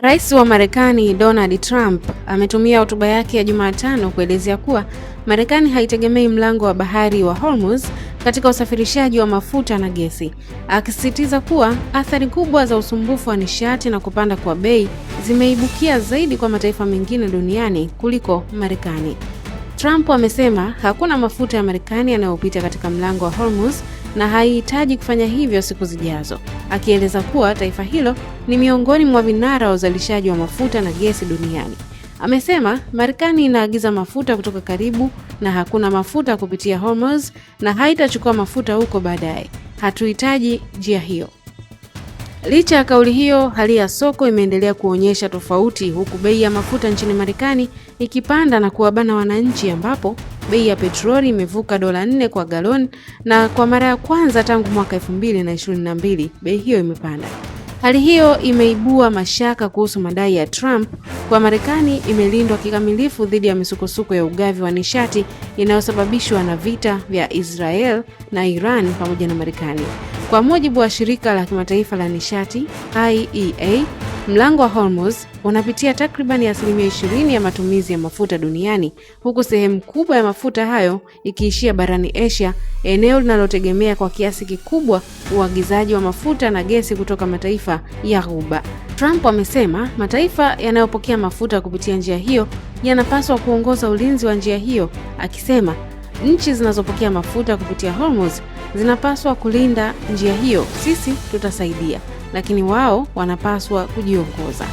Rais wa Marekani Donald Trump ametumia hotuba yake ya Jumatano kuelezea kuwa Marekani haitegemei mlango wa bahari wa Hormuz katika usafirishaji wa mafuta na gesi, akisisitiza kuwa athari kubwa za usumbufu wa nishati na kupanda kwa bei zimeibukia zaidi kwa mataifa mengine duniani kuliko Marekani. Trump amesema hakuna mafuta ya Marekani yanayopita katika mlango wa Hormuz na haihitaji kufanya hivyo siku zijazo, akieleza kuwa taifa hilo ni miongoni mwa vinara wa uzalishaji wa mafuta na gesi duniani. Amesema Marekani inaagiza mafuta kutoka karibu na hakuna mafuta kupitia Hormuz na haitachukua mafuta huko baadaye. Hatuhitaji njia hiyo. Licha ya kauli hiyo, hali ya soko imeendelea kuonyesha tofauti, huku bei ya mafuta nchini Marekani ikipanda na kuwabana wananchi, ambapo bei ya petroli imevuka dola 4 kwa galoni na kwa mara ya kwanza tangu mwaka 2022 bei hiyo imepanda. Hali hiyo imeibua mashaka kuhusu madai ya Trump kwa Marekani imelindwa kikamilifu dhidi ya misukosuko ya ugavi wa nishati inayosababishwa na vita vya Israel na Iran pamoja na Marekani. Kwa mujibu wa shirika la kimataifa la nishati IEA, mlango wa Hormuz unapitia takriban 20% ya matumizi ya mafuta duniani, huku sehemu kubwa ya mafuta hayo ikiishia barani Asia, eneo linalotegemea kwa kiasi kikubwa uagizaji wa mafuta na gesi kutoka mataifa ya Ghuba. Trump amesema mataifa yanayopokea mafuta kupitia njia hiyo yanapaswa kuongoza ulinzi wa njia hiyo, akisema nchi zinazopokea mafuta kupitia Hormuz zinapaswa kulinda njia hiyo, sisi tutasaidia, lakini wao wanapaswa kujiongoza.